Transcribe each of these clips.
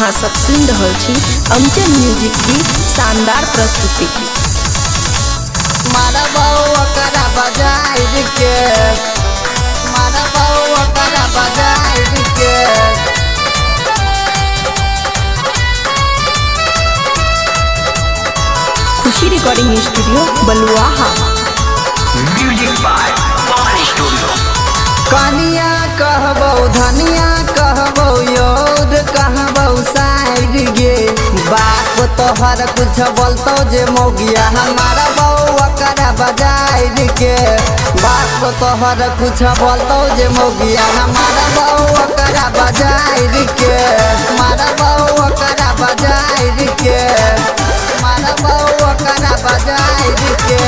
अहाँ सब सुनि रहल छी अमचन म्यूजिक की शानदार प्रस्तुति। मारबौ ओकरा बजारि के, मारबौ ओकरा बजारि के। Khushi recording studio Baluaha. Music by Pawan studio. कनिया कहबौ धनिया कहबौ यौद कहबौ साइर गे, बाप तोहर कुछ बोलतौ जे मौगिया हमारा बौ ओकरा बजारि के। बाप तोहर कुछ बोलतौ जे मौगिया हमारा बौ ओकरा बजारि के, मारा बौ ओकरा बजारि के, मारा बौ ओकरा बजारि के।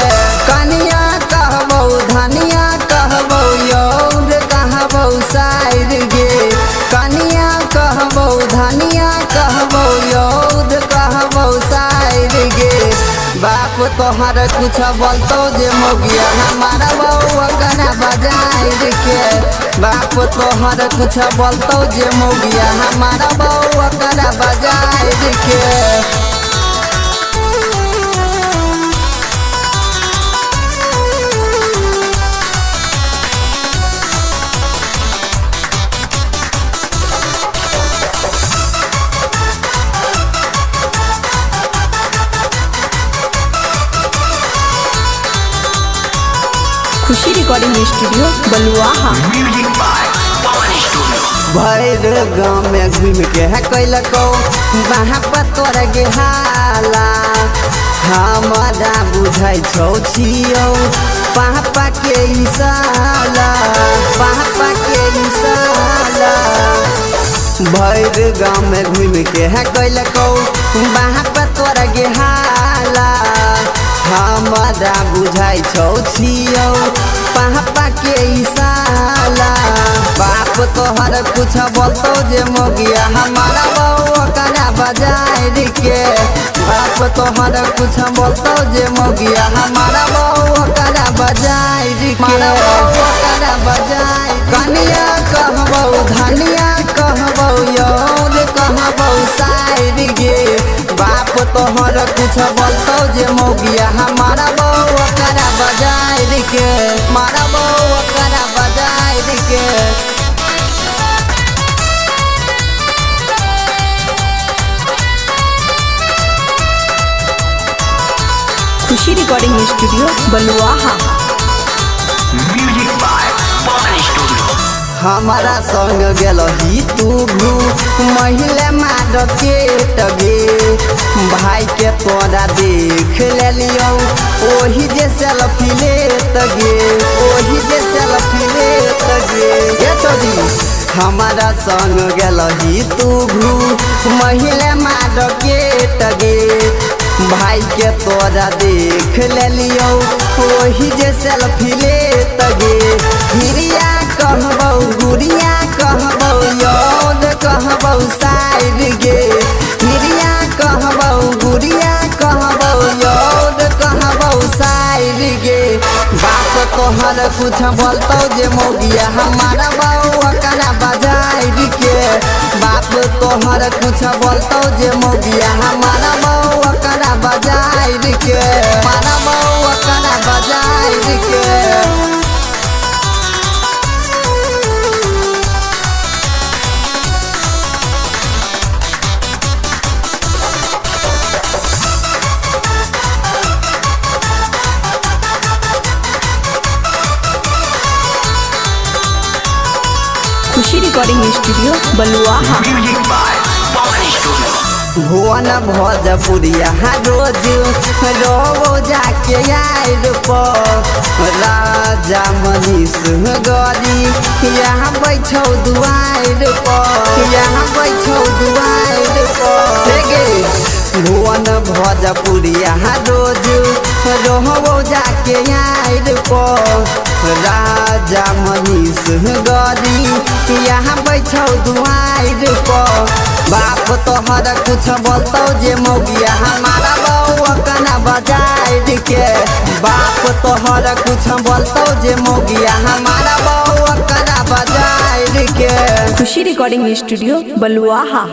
कनिया कहबौ धनिया कहबौ यौद कहबौ साइर गे, कनिया कहबौ धनिया कहबौ यौद कहबौ साइर गे, बाप तोहर कुछ बोलतौ जे मौगिया हमारा बौ ओकरा बजारि के। बाप तोहर कुछ बोलतौ जे मौगिया हमारा बौ ओकरा बजारि के। Khushi recording studio Baluaha. Music by Pawan studio. भैर गाँव में घूम के है कैलकौ वहाँ पर तोरा गे हाला, हमारा बुझै छौ छियौ पापा के इशारा, पापा के इशारा। भैर गाँव में घूम के है कैलकौ वहाँ पर तोरा गे हाला, हमारा बुझै छौ छियौ पापा के इशारा। बाप तोहर कुछ बोलतौ जे मौगिया हमारा बौ ओकरा बजारि के। बाप तोहर कुछ बोलतौ जे मौगिया हमारा बौ ओकरा बजारि के, ओकरा बजारि। कनिया कहबौ धनिया कहबौ यौर कहबौ साइर गे, बाप तोहर कुछ बोलतौ जे मौगिया हमारा बौ ओकरा बजारि के, मारा बौ ओकरा बजारि के। Khushi recording studio Baluaha. Music by Pawan studio. हमारा संग गेलही तू घू महिला मार्केट गे, भाई के तोरा देख लेलियौ ओही जे सेल्फी लेत गे, ओही जे सेल्फी लेत गे। ये चोरी हमारा संग गेलही तू घू महिला मार्केट गे, भाई के तोरा देख लेलियौ ओही जे सेल्फी लेत गे। हिरिया कहबौ गुड़िया कहबौ यौद कहबौ साइर गे, हिरिया कहबौ गुड़िया कहबौ यौद कहबौ साइर गे, बाप तोहर कुछ बोलतौ जे मौगिया हमारा बौ ओकरा बजारि के। बाप तोहर कुछ बोलतौ जे मौगिया हमारा बौ ओकरा बजारि के, हमारा बौ ओकरा बजारि के। Khushi recording studio Baluaha. Music by Pawan studio. Bhuvan भोजपुरिया रोज रोजा के आयल पर, राजा मनीष गरी यहाँ बैठौ दुआर पर, यहाँ बैठौ दुआर पर। गे भुवन भोजपुरिया रोज रोजा के आयल पर, राजा मनीष गरी यहाँ बैठौ दुआर पर। बाप तोहर कुछ बोलतौ जे मौगिया हमारा बौ ओकरा बजारि के। बाप तोहर कुछ बोलतौ जे मौगिया हमारा बौ ओकरा बजारि के। खुशी रिकॉर्डिंग स्टूडियो बलुआहा।